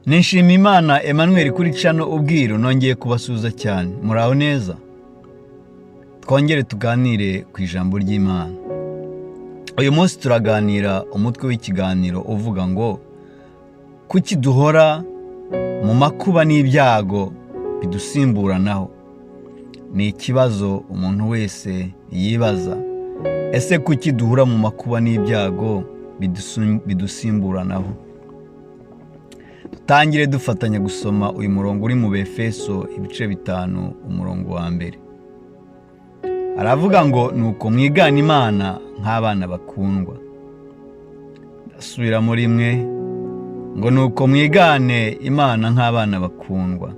Nishimimana Emmanuel kuri channel Ubwiru, nongeye kubasuhuza cyane. Muraho neza? Twongere tuganire ku ijambo ry'Imana. Uyu munsi turaganira umutwe w'ikiganiro uvuga ngo: "Kuki duhora mu makuba n'ibyago bidusimburanaho?" Ni ikibazo umuntu wese yibaza. Ese kuki duhura mu makuba n'ibyago bidusimburanaho? Dutangire dufatanya gusoma uyu murongo uri mu Befeso ibice 5, umurongo wa 1. Aravuga ngo: "Nuko mwigana Imana nk'abana bakundwa." Ndasubira muri mwe ngo: "Nuko mwigane Imana nk'abana bakundwa."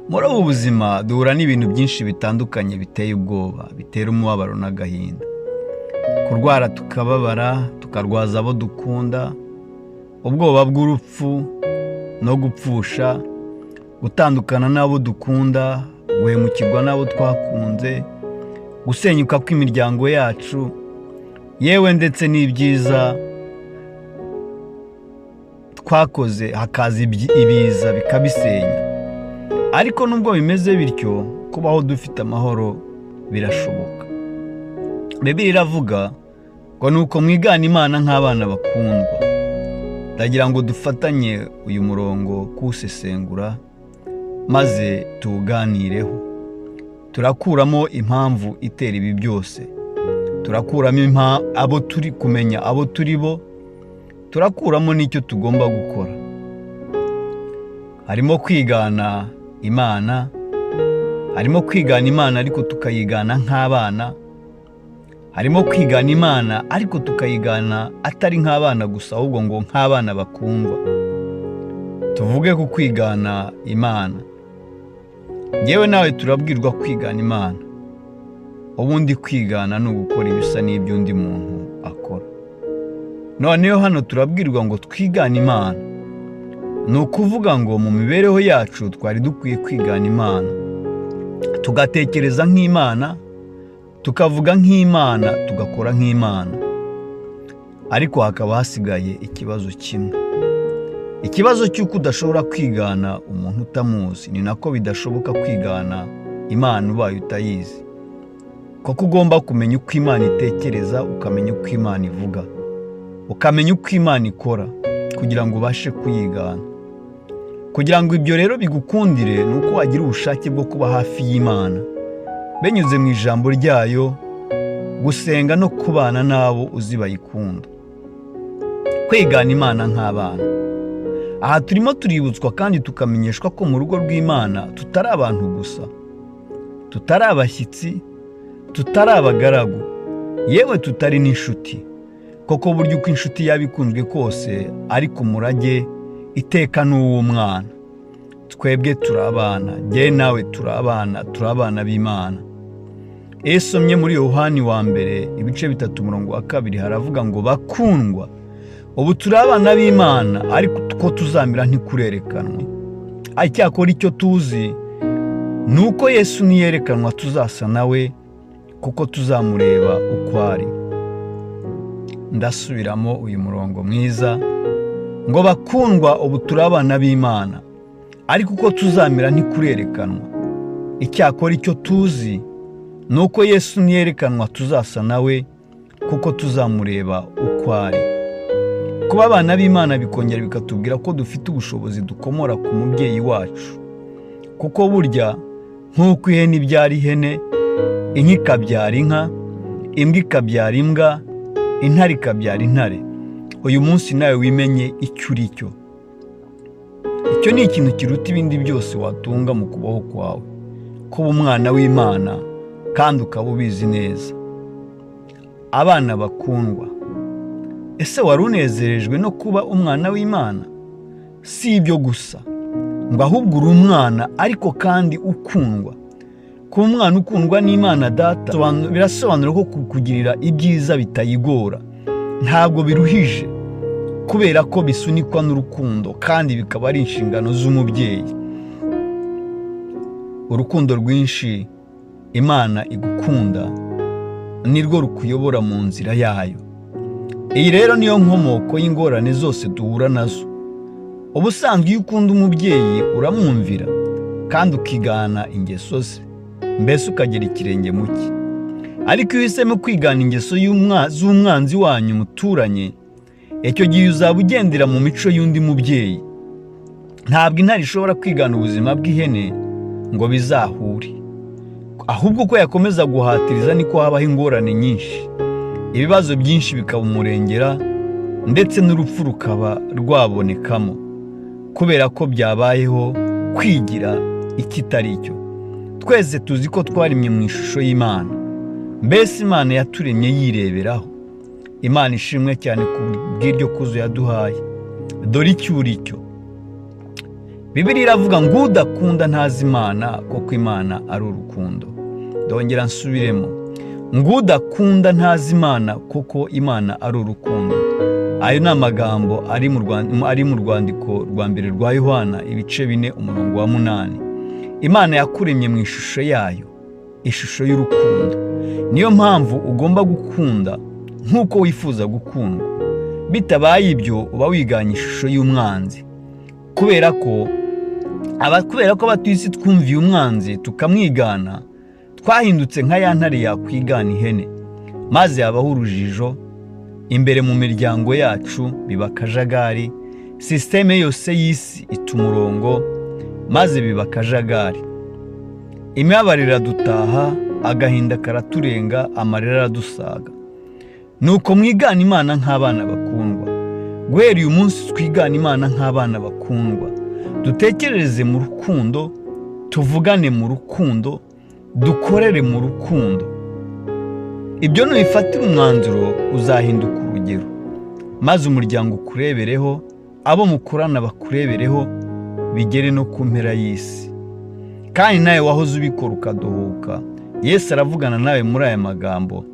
Muri ubu buzima duhura n'ibintu byinshi bitandukanye biteye ubwoba, bitera umubabaro n'agahinda. Kurwara tukababara, tukarwaza abo dukunda, ubwoba bw'urupfu no gupfusha, gutandukana n'abo dukunda, guhemukirwa n'abo twakunze, gusenyuka kw'imiryango yacu, yewe ndetse n'ibyiza twakoze hakaza ibiza bikabisenya. Ariko nubwo bimeze bityo, kubaho dufite amahoro birashoboka. Bibiliya iravuga ngo: "Nuko mwigana Imana nk'abana bakundwa." Ndagira ngo dufatanye uyu murongo kuwusesengura maze tuwuganireho. Turakuramo impamvu itera ibi byose, turakuramo abo turi, kumenya abo turi bo, turakuramo n'icyo tugomba gukora. Harimo kwigana Imana, harimo kwigana Imana ariko tukayigana nk'abana, harimo kwigana Imana ariko tukayigana atari nk'abana gusa, ahubwo ngo nk'abana bakundwa. Tuvuge ku kwigana Imana. Yewe nawe turabwirwa kwigana Imana. Ubundi kwigana ni ugukora ibisa n'ibyo undi muntu akora. Noneho hano turabwirwa ngo twigane Imana. Ni ukuvuga ngo mu mibereho yacu twari dukwiye kwigana Imana, tugatekereza nk'Imana, tukavuga nk'Imana, tugakora nk'Imana. Ariko hakaba hasigaye ikibazo kimwe, ikibazo cy'uko udashobora kwigana umuntu utamuzi. Ni nako bidashoboka kwigana Imana ubaye utayizi, kuko ugomba kumenya uko Imana itekereza, ukamenya uko Imana ivuga, ukamenya uko Imana ikora kugira ngo ubashe kuyigana. Kugira ngo ibyo rero bigukundire, ni uko wagira ubushake bwo kuba hafi y'Imana binyuze mu ijambo ryayo, gusenga no kubana n'abo uzi bayikunda. Kwigana Imana nk'abana. Aha turimo tuributswa kandi tukamenyeshwa ko mu rugo rw'Imana tutari abantu gusa, tutari abashyitsi, tutari abagaragu, yewe tutari n'inshuti. Koko burya uko inshuti yaba ikunzwe kose, ariko umurage iteka ni uw'umwana. Twebwe turi abana, njyewe nawe turi abana, turi abana b'Imana. Iyo usomye muri Yohani wa mbere ibice 3, umurongo wa 2, haravuga ngo: "Bakundwa, ubu turi abana b'Imana, ariko uko tuzamera ntikurerekanwa. Icyakora icyo tuzi ni uko Yesu niyerekanwa tuzasa nawe, kuko tuzamureba uko ari." Ndasubiramo uyu murongo mwiza ngo: "Bakundwa, ubu turi abana b'Imana, ariko uko tuzamera ntikurerekanwa. Icyakora icyo tuzi ni uko Yesu niyerekanwa tuzasa nawe, kuko tuzamureba uko ari." Kuba abana b'Imana bikongera bikatubwira ko dufite ubushobozi dukomora ku mubyeyi wacu, kuko burya nk'uko ihene ibyara ihene, inka ikabyara inka, imbwa ikabyara imbwa, intare ikabyara intare, uyu munsi nawe wimenye icyo uri cyo. Icyo ni ikintu kiruta ibindi byose watunga mu kubaho kwawe, kuba umwana w'Imana kandi ukaba ubizi neza. Abana bakundwa. Ese wari unezerejwe no kuba umwana w'Imana? Si ibyo gusa ngo ahubwo uri umwana ariko kandi ukundwa. Kuba umwana ukundwa n'Imana Data birasobanura ko kukugirira ibyiza bitayigora, ntabwo biruhije, kubera ko bisunikwa n'urukundo kandi bikaba ari inshingano z'umubyeyi. Urukundo rwinshi Imana igukunda nirwo rukuyobora mu nzira yayo. Iyi rero niyo nkomoko y'ingorane zose duhura nazo. Ubusanzwe iyo ukunda umubyeyi uramwumvira kandi ukigana ingeso ze, mbese ukagera ikirenge mu cye. Ariko iyo uhisemo kwigana ingeso z'umwanzi wanyu muturanye, icyo gihe uzaba ugendera mu mico y'undi mubyeyi. Ntabwo intare ishobora kwigana ubuzima bw'ihene ngo bizahure, ahubwo uko yakomeza guhatiriza niko habaho ingorane nyinshi, ibibazo byinshi bikaba umurengera, ndetse n'urupfu rukaba rwabonekamo, kubera ko byabayeho kwigira ikitari cyo. Twese tuzi ko twaremye mu ishusho y'Imana, mbese Imana yaturemye yireberaho. Imana ishimwe cyane ku bw'iryo kuzo yaduhaye. Dore icyo uri cyo. Bibiliya iravuga ngo udakunda ntazi Imana, kuko Imana ari urukundo. Ndongera nsubiremo ngo udakunda ntazi Imana, kuko Imana ari urukundo. Ayo ni amagambo ari mu rwandiko rwa mbere rwa Yohana, ibice 4, umurongo wa 8. Imana yakuremye mu ishusho yayo, ishusho y'urukundo. Niyo mpamvu ugomba gukunda nk'uko wifuza gukundwa. Bitabaye ibyo uba wiganye ishusho y'umwanzi, kubera ko abatuye isi twumviye umwanzi tukamwigana, twahindutse nka ya ntare yakwigana ihene, maze habaho urujijo imbere mu miryango yacu, biba akajagari. Sisiteme yose y'isi ita umurongo, maze biba akajagari. Imibabaro iradutaha, agahinda karaturenga, amarira aradusaga. Nuko mwigana Imana nk'abana bakundwa. Guhera uyu munsi twigana Imana nk'abana bakundwa, dutekerereze mu rukundo, tuvugane mu rukundo, dukorere mu rukundo. Ibyo nubifatira umwanzuro uzahinduka urugero, maze umuryango ukurebereho, abo mukorana bakurebereho, bigere no ku mpera y'isi. Kandi nawe wahoze ubikora ukadohoka, Yesu aravugana nawe muri aya magambo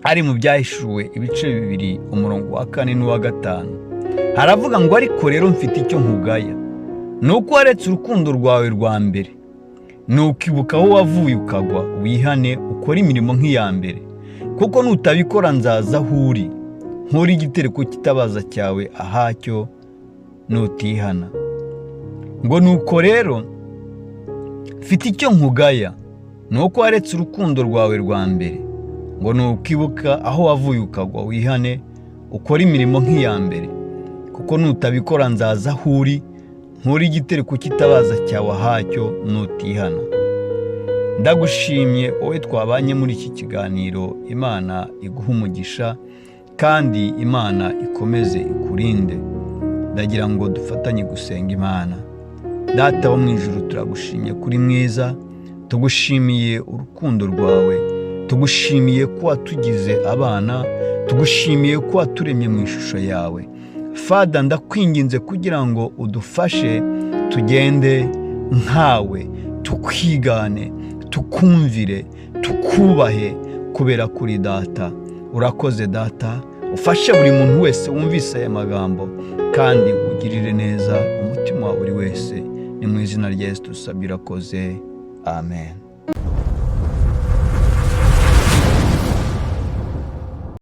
ari mu Byahishuwe ibice 2, umurongo wa 4 n'uwa 5. Haravuga ngo ariko rero mfite icyo nkugaya, ni uko waretse urukundo rwawe rwa mbere. Ni ukibuka aho wavuye ukagwa, wihane ukore imirimo nk'iya mbere, kuko nutabikora nzaza aho uri, nkure igitereko cy'itabaza cyawe ahacyo nutihana. Ngo nuko rero mfite icyo nkugaya, ni uko waretse urukundo rwawe rwa mbere. Ngo nukibuka aho wavuye ukagwa, wihane ukore imirimo nk'iya mbere, kuko nutabikora nzaza aho uri, nkure igitereko cy'itabaza cyawe ahacyo nutihana. Ndagushimye wowe twabanye muri iki kiganiro. Imana iguhe umugisha kandi Imana ikomeze ikurinde. Ndagira ngo dufatanye gusenga Imana. Data wo mu ijuru, turagushimye kuri mwiza, tugushimiye urukundo rwawe, tugushimiye ko watugize abana, tugushimiye ko waturemye mu ishusho yawe. Father, ndakwinginze kugira ngo udufashe tugende nkawe, tukwigane, tukumvire, tukubahe, kubera kuri Data. Urakoze Data, ufashe buri muntu wese wumvise aya magambo, kandi ugirire neza umutima wa buri wese. Ni mu izina rya Yesu dusabye, urakoze, amen.